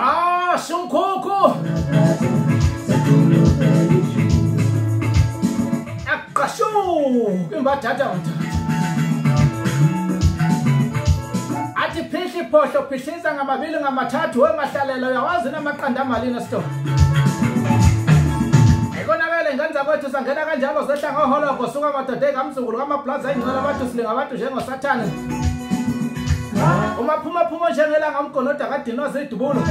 Ah, Shunkuku! Akashu! Imbatata Athi phihli phosho phihliza ngamabili ngamathathu wemahlalelo uyawazi namaqanda amalini store. Ikonakele ingane zakwethu sangena kanjalo zehla ngohologo suka madoda ekamzukulu kamaplaza ingcwele abantu silinga abantu njengosathane. Uma phuma phuma njengelanga umgonoda kadinwa zidubulo.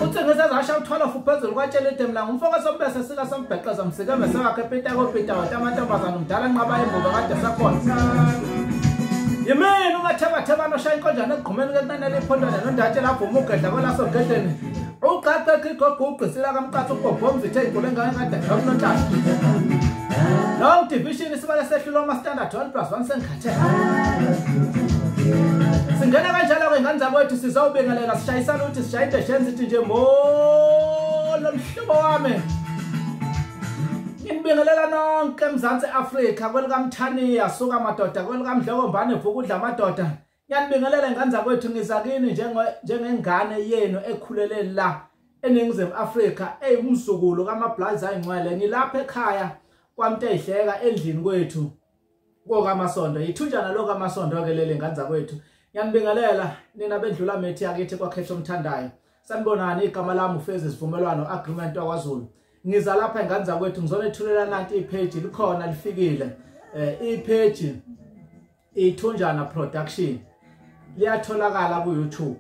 Uthengisa zasha uthwala fuphezulu kwatshela idemlanga umfoka sombese sika sombheqeza msike mese wakhe Peter koPeter watamantombazana umdala nqaba imbuba kade sakhona. Yimini ungatheba noshaya inkonjane egqumeni kekunanela iphondwane nondatshe lapho umugedla kwelaso gedleni. Uqaqe igogo sila kamqatha ubhobhomzi ithe inkulu engane kade ngomnothathu. Long division isibale sehlula ama standard 1 + 1 sengikhathele. Singena kanjalo ke ingane zakwethu sizawubingelela sishayisana ukuthi sishaye into ejenza ithi nje molo mhlobo wami. Nginibingelela nonke eMzansi Afrika kwelikamthaniya suka madoda kwelikamdlokombane vuka udla amadoda. Ngiyanibingelela ingane zakwethu ngizakini njengengane yenu ekhulele la eNingizimu Afrika eyumzukulu kaMablaza ayingcwele. Ngilapha ekhaya kwaMnteyihleka endlini kwethu kokaMasondo. Yithunjana lo kaMasondo ke leli ingane zakwethu. Ngiyanibingelela nina bendlula methi yakithi kwakhetha omthandayo. Sanibonani, igama lami uFezi Sivumelwano Agreement wakwaZulu. Ngiza lapha ingane zakwethu ngizonethulela nanti ipage likhona lifikile. Ipage Ithunjana Production liyatholakala ku YouTube.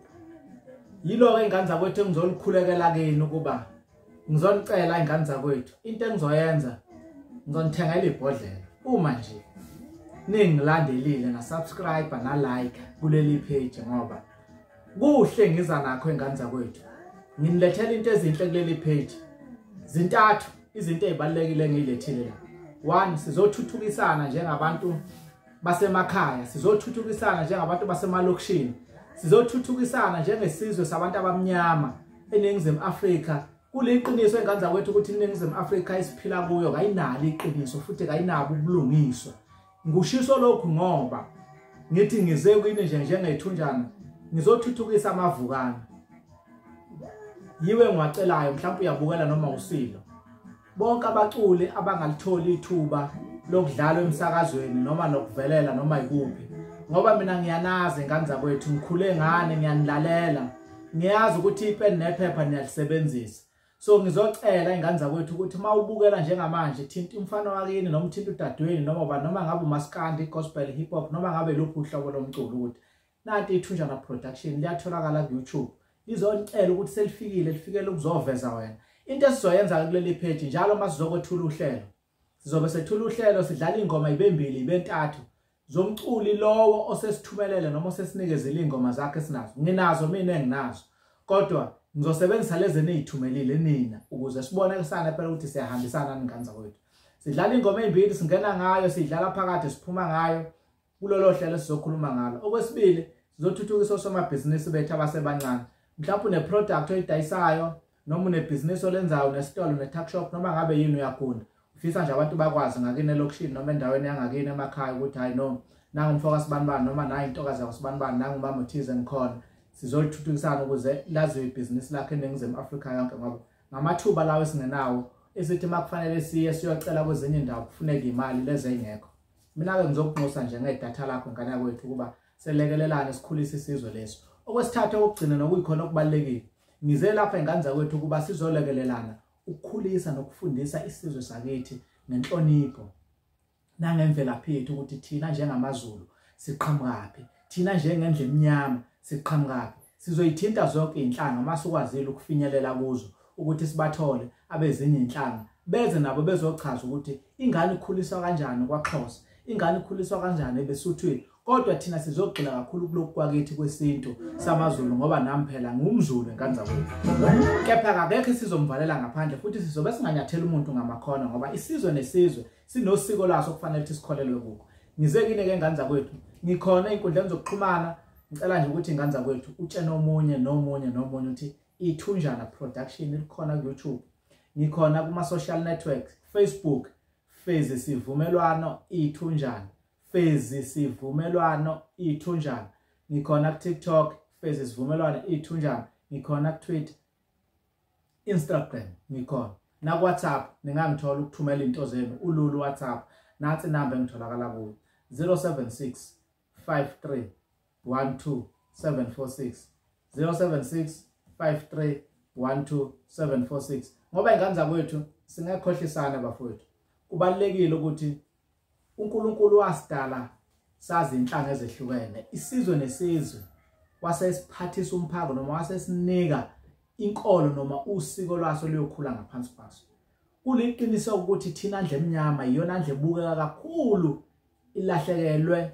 Yilo ke ingane zakwethu engizolikhulekela kini ukuba ngizonicela ingane zakwethu into engizoyenza ngizonithengela ibhodlela uma nje ningilandelile na subscribe na like kuleli page ngoba kuhle ngiza nakho ingane zakwethu. Nginilethela into ezinhle kuleli page. Zintathu izinto ezibalekile engilethile la. 1, sizothuthukisana njengabantu basemakhaya, sizothuthukisana njengabantu basemalokishini, sizothuthukisana njengesizwe sabantu abamnyama eNingizimu Afrika. Kuliqiniso ingane zakwethu ukuthi iNingizimu Afrika isiphila kuyo kayinalo iqiniso futhi kayinabo ubulungiswa. Ngushiso lokhu ngoba ngithi ngize kini nje njengethunjana ngizothuthukisa amavukana. Yiwe ngiwacelayo mhlawumbe uyabukela noma usilo. Bonke abaculi abangalitholi ithuba lokudlala emsakazweni noma nokuvelela noma ikuphi, ngoba mina ngiyanazi ingane zakwethu, ngikhule ngane ngiyanilalela, ngiyazi ukuthi ipeni nephepha niyalisebenzisa. So ngizocela ingane zakwethu ukuthi mawubukela njengamanje thinta umfana wakini noma uthinta udadweni noma ba noma ngabe umaskandi, gospel, hip hop noma ngabe lokhu uhlobo lomculo ukuthi nanti Ithunjana Production liyatholakala ku YouTube. Lizonicela ukuthi selifikile lifikele ukuzoveza wena. Into esizoyenza kuleli page njalo masizokwethula uhlelo, sizobe sethula uhlelo sidlala ingoma ibe mbili ibe ntathu zomculi lowo osesithumelele noma osesinikezele ingoma zakhe esinazo. Nginazo mina enginazo, kodwa ngizosebenzisa lezi enizithumelile nina ukuze sibone kusana phela ukuthi siyahambisana ningane zakwethu. Sidlala ingoma ezimbili singena ngayo, sidlala phakathi siphuma ngayo kulolo hlelo sizokhuluma ngalo. Okwesibili, sizothuthukisa osomabhizinisi bethu abasebancane. Mhlawumbe une-product oyidayisayo noma unebhizinisi olenzayo nesitolo ne-tuck shop noma ngabe yini uyagunda. Ufisa nje abantu bakwazi ngakini elokishini noma endaweni yangakini emakhaya ukuthi hayi no nangumfoka sibanibani noma nayi intokazi yakwasibanibani nangumama othize ngikhona. Sizolithuthukisana ukuze laziwe ibhizinisi lakhe eNingizimu Afrika yonke ngoba ngamathuba lawo esingenawo esithi makufanele siye siyocela kwezinye indawo kufuneka imali leze ingekho. Mina ke ngizokunxusa nje ngedatha lakho ngane yakwethu ukuba selekelelane sikhulise isizwe leso. Okwesithathu okugcina nokuyikhona okubalekile, ngize lapha ingane zakwethu ukuba sizolekelelana ukukhulisa nokufundisa isizwe sakithi ngenhlonipho nangemvelaphi yethu ukuthi thina njengamaZulu siqhamukaphi, thina njengendlu emnyama siqhamukaphi. Sizoyithinta zonke inhlanga masikwazile ukufinyelela kuzo ukuthi sibathole abezinye inhlanga beze nabo bezochaza ukuthi ingane ikhuliswa kanjani kwaXhosa, ingane ikhuliswa kanjani ebesuthwini. Kodwa thina sizogxila kakhulu kulokhu kwakithi kwesintu samaZulu ngoba nami phela ngumZulu ingane zakwethu. Kepha akekho sizomvalela ngaphandle futhi sizobe singanyathela umuntu ngamakhona ngoba isizwe nesizwe sinosiko laso kufanele ukuthi sikholelwe kukho. Ngize kini ke ingane zakwethu, ngikhona ey'nkundleni zokuxhumana. Ngicela nje ukuthi ingane zakwethu utshene omunye nomunye nomunye ukuthi Ithunjana Production likhona ku YouTube, ngikhona kuma social networks, Facebook Fezi Sivumelwano Ithunjana, Fezi Sivumelwano Ithunjana, ngikhona ku TikTok Fezi Sivumelwano Ithunjana, ngikhona ku Twitter, Instagram ngikhona, na ku WhatsApp ningangithola ukuthumela into zenu ululu WhatsApp, nansi inamba engitholakala kuyo 076 53 12 746 076 53 12 746. Ngoba ingane zakwethu singekhohlisana bafowethu, kubalekile ukuthi uNkulunkulu wasidala sazi inhlanga ezehlukene, isizwe nesizwe wasesiphathisa umphako noma wasesinika inkolo noma usiko lwaso luyokhula ngaphansi kwaso. Kuliqiniso ukuthi thina ndle emnyama iyona ndle ebukeka kakhulu ilahlekelwe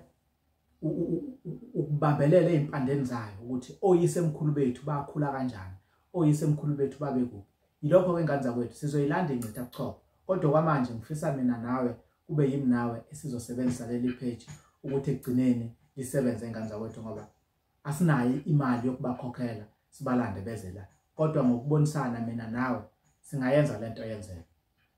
ukubambelela ezimpandeni zayo ukuthi oyise emkhulu bethu bakhula kanjani, oyise emkhulu bethu babe kuphi. Yilokho ke ingane zakwethu sizoyilanda incitha buchopho, kodwa kwamanje ngifisa mina nawe kube yimi nawe esizosebenzisa leli page ukuthi ekugcineni lisebenze ingane zakwethu, ngoba asinayo imali yokubakhokhela sibalande beze la, kodwa ngokubonisana mina nawe singayenza lento yenzeka.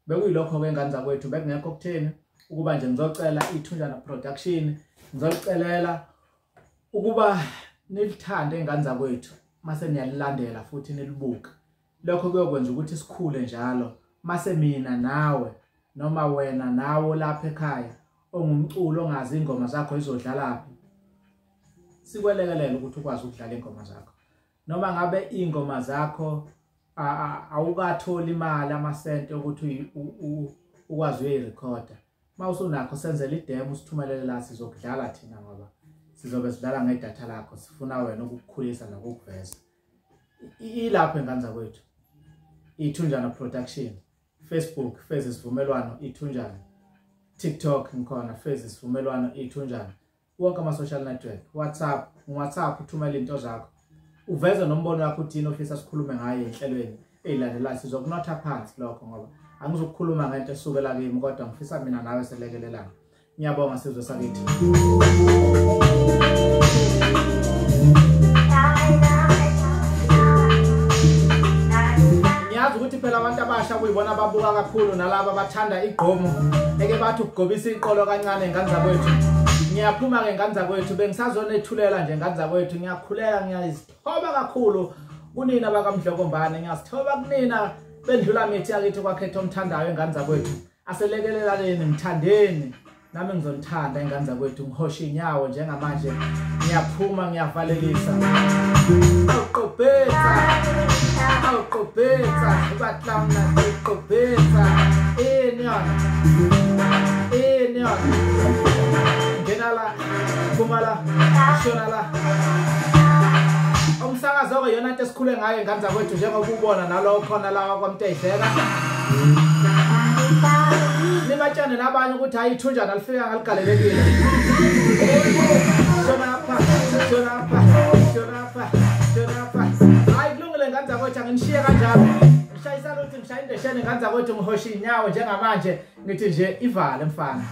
Bekuyilokho ke ingane zakwethu, bekungekho kutheni ukuba nje ngizocela Ithunjana Production, ngizocelela ukuba nilithande ingane zakwethu mase niyalilandela futhi nilibuka. Lokho kuyokwenza ukuthi sikhule njalo, mase mina nawe noma wena nawe lapha ekhaya ongumculo ongazi ingoma zakho izodlalaphi, sikwelekelela ukuthi ukwazi ukudlala ingoma zakho. Noma ngabe ingoma zakho awukatholi imali amasente ukuthi ukwazi uyirekhoda, mawusunakho senzele idemo usithumelele la, sizokudlala thina ngoba sizobe sidlala ngedatha lakho, sifuna wena ukukukhulisa nokukuveza. Ilapho ingane zakwethu Ithunjana Production, Facebook Fezi Sivumelwano Ithunjana, TikTok ngikhona Fezi Sivumelwano Ithunjana, wonke ama social network, WhatsApp, WhatsApp uthumela into zakho uveze nombono wakho uthini ofisa sikhulume ngayo enhlelweni ezilandelayo. Sizokunotha phansi lokho ngoba angizokukhuluma ngento esukela kimi, kodwa ngifisa mina nawe selekelelana. Ngiyabonga sizwe sakithi. Ngiyazi ukuthi phela abantu abasha kuyibona ababuka kakhulu nalabo abathanda igqomo eke bathi ukugobisa iqolo kancane ngane zakwethu. Ngiyaphuma ke ngane zakwethu, bengisazonethulela nje ngane zakwethu, ngiyakhuleka ngiyazithoba kakhulu kunina bakaMdlokombane, ngiyazithoba kunina bendlula mithi yakithi kwakhetha omthandayo ingane zakwethu. Aselekelelaneni, ngithandeni nami ngizonithanda ingane zakwethu. Ngihosha inyawo njengamanje, ngiyaphuma ngiyavalelisa. Awuqobetha, awuqobetha, batlamna uqobetha. Ini yona, ini yona. Ngena la, phuma la, shona la. Umsakazo ke yona into esikhule ngayo ingane zakwethu, njengoba ubona nalowo khona lawa kwaMtedleka. Nibatshane nabanye ukuthi hayi Ithunjana alifika ngaligalelekile. Shona apha, shona apha, shona apha, shona apha. Hayi kulungile ingane zakwethu, anginishiye kanjalo. Ngishayisa ukuthi ngishaya indesheni ingane zakwethu, ngihosha inyawo njengamanje ngithi nje ivale mfana.